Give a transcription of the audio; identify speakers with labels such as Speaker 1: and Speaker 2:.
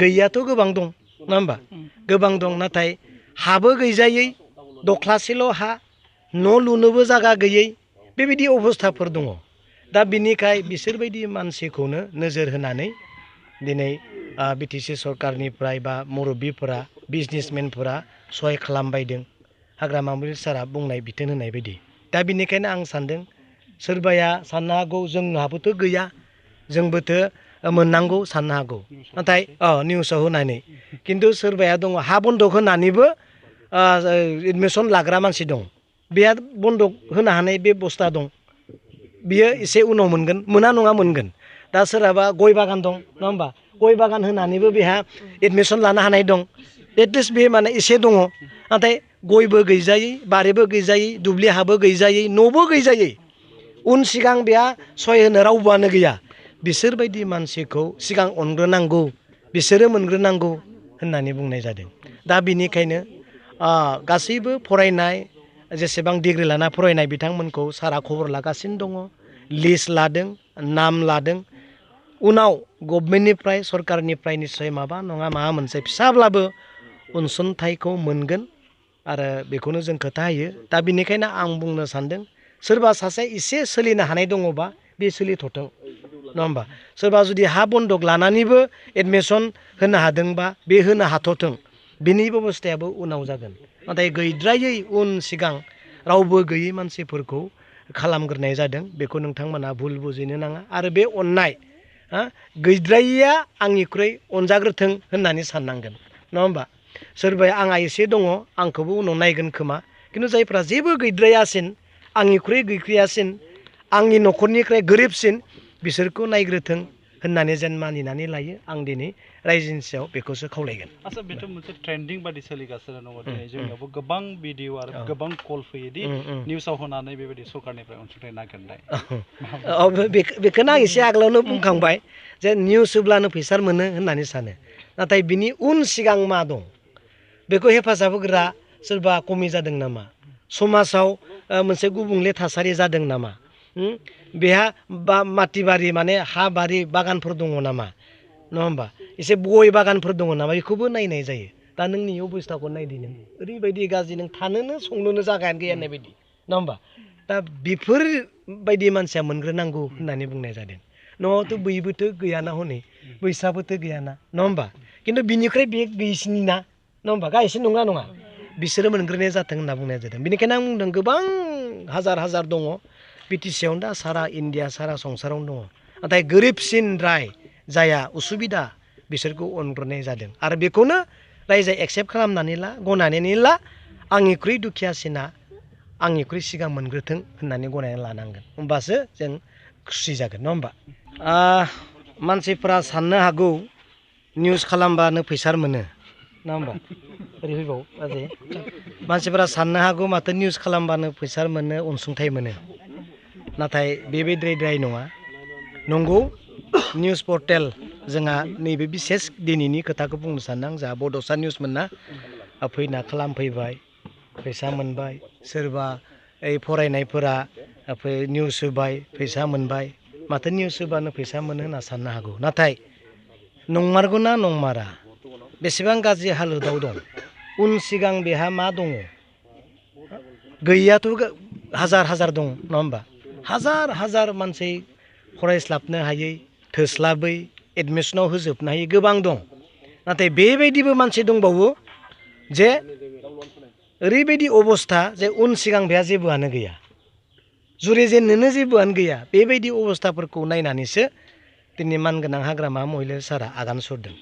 Speaker 1: गैयाथ' गोबां दं नङा होमबा गोबां दं नाथाय हाबो गैजायै दख्लासेल' हा न' लुनोबो जागा गैयै बेबायदि अबस्थाफोर दङ दा बिनिखाय बिसोरबायदि मानसिखौनो नोजोर होनानै दिनै बिटिसि सरकारनिफ्राय बा मुरब्बिफोरा बिजनेसमेनफोरा सहाय खालामबायदों हाग्रामा सारा बुंनाय बिथोन होनाय बायदि दा बिनिखायनो आं सानदों सोरबाया साननो हागौ जोंहाबोथ' गैया जोंबोथ' मोननांगौ साननो हागौ नाथाय निउसाव होनानै खिन्थु सोरबाया दङ हा बन्दक होनानैबो एडमिसन लाग्रा मानसि दं बेहा बन्दक होनो हानाय बेबस्था दं बियो एसे उनाव मोनगोन मोना नङा मोनगोन दा सोरहाबा गय बागान दं नङा होमबा गय बागान होनानैबो बेहा एडमिसन लानो हानाय दं एटलिस्ट बे माने एसे दङ नाथाय गयबो गैजायै बारिबो गैजायै दुब्लि हाबो गैजायै न'बो गैजायै उन सिगां बेहा सहाय होनो रावबोआनो गैया बिसोरबायदि मानसिखौ सिगां अनग्रोनांगौ बिसोरो मोनग्रोनांगौ होननानै बुंनाय जादों दा बिनिखायनो गासैबो फरायनाय जेसेबां डिग्रि लाना फरायनाय बिथांमोनखौ सारा खबर लागासिनो दङ लिस्ट लादों नाम लादों उनाव गभर्नमेन्टनिफ्राय सरकारनिफ्राय निस्सय माबा नङा माबा मोनसे फिसाब्लाबो अनसुंथाइखौ मोनगोन आरो बेखौनो जों खोथा होयो दा बिनिखायनो आं बुंनो सानदों सोरबा सासे एसे सोलिनो हानाय दङबा बे सोलिथथों नङा होमबा सोरबा जुदि हा बन्दक लानानैबो एडमिसन होनो हादोंबा बे होनो हाथ'थों बिनि बेब'स्थायाबो उनाव जागोन नाथाय गैद्रायै उन सिगां रावबो गैयै मानसिफोरखौ खालामग्रोनाय जादों बेखौ नोंथांमोना भुल बुजिनो नाङा आरो बे अननाय गैद्रायैया आंनिख्रुइ अनजाग्रोथों होननानै साननांगोन नङा होमबा सोरबाया आंहा एसे दङ आंखौबो उनाव नायगोन खोमा खिन्थु जायफ्रा जेबो गैद्रायासिन आंनिख्रुइ गैद्रायासिन आंनि न'खरनिफ्राय गोरिबसिन बिसोरखौ नायग्रोथों होननानै जेन मानिनानै लायो आं दिनै रायजोनि सायाव बेखौसो खावलायगोन
Speaker 2: आच्चा बेथ' मोनसे ट्रेन्डिं बादि सोलिगासिनो दङ दिनै जोंनियावबो गोबां भिडिअ आरो गोबां कल फैयोदि निउसाव होनानै बेबायदि सरकारनिफ्राय अनसुंथाइ नागिरनाय
Speaker 1: बेखौनो आं एसे आगोलावनो बुंखांबाय जे निउस होब्लानो फैसा मोनो होननानै सानो नाथाय बिनि उन सिगां मा दं बेखौ हेफाजाब होग्रा सोरबा कमि जादों नामा समाजाव मोनसे गुबुंले थासारि जादों नामा बेहा बा माटिबारि माने हा बारि बागानफोर दङ नामा नङा होमबा एसे गय बागानफोर दङ नामा बेखौबो नायनाय जायो दा नोंनि अबस्थाखौ नायदो नों ओरैबायदि गाज्रि नों थानोनो संनोनो जागायानो गैया होननाय बायदि नङा होमबा दा बेफोरबायदि मानसिया मोनग्रोनांगौ होननानै बुंनाय जादों न'आवथ' बैबोथ' गैयाना हनै बैसाबोथ' गैयाना नङा होमबा खिन्थु बिनिफ्राय बे गैसिनि ना नङा होमबा गायसिन नंगौना नङा बिसोरो मोनग्रोनाय जाथों होनना बुंनाय जादों बेनिखायनो आं बुंदों गोबां हाजार दङ बिटिसियावनो दा सारा इण्डिया सारा संसारावनो दङ नाथाय गोरिबसिन जाया उसुबिदा बिसोरखौ अनग्रोनाय जादों आरो बेखौनो रायजोआ एक्सेप्ट खालामनानै ला गनायनानै ला आंनिख्रुइ दुखियासिना आंनिख्रुइ सिगां मोनग्रोथों होननानै गनायनानै लानांगोन होमबासो जों खुसि जागोन नङा होमबा मानसिफ्रा साननो हागौ निउस खालामबानो फैसा मोनो नङा होमबा ओरै फैबाव बाजै मानसिफ्रा साननो हागौ माथो निउस खालामबानो फैसा मोनो अनसुंथाइ मोनो नाथाय बेबायद्राय नङा नंगौ निउस पर्टेल जोंहा नैबे बिसेस दिनैनि खोथाखौ बुंनो सानदों जोंहा बड'सा निउस मोनना फैना खालामफैबाय फैसा मोनबाय सोरबा फरायनायफोरा निउस होबाय फैसा मोनबाय माथो निउस होबानो फैसा मोनो होनना साननो हागौ नाथाय नंमारगौना नंमारा बेसेबां गाज्रि हालोदाव दं उन सिगां बेहा मा दङ गैयाथ' हाजार दं नङा होमबा हाजार मानसि फरायस्लाबनो हायै थोस्लाबै एडमिसनाव होजोबनो हायै गोबां दं नाथाय बेबायदिबो मानसि दंबावो जे ओरैबायदि अबस्था जे उन सिगां बेहा जेबोआनो गैया जुरिजेननोनो जेबोआनो गैया बेबायदि अबस्थाफोरखौ नायनानैसो दिनै मानगोनां हाग्रामा महिलारि सारा आगान सुरदों।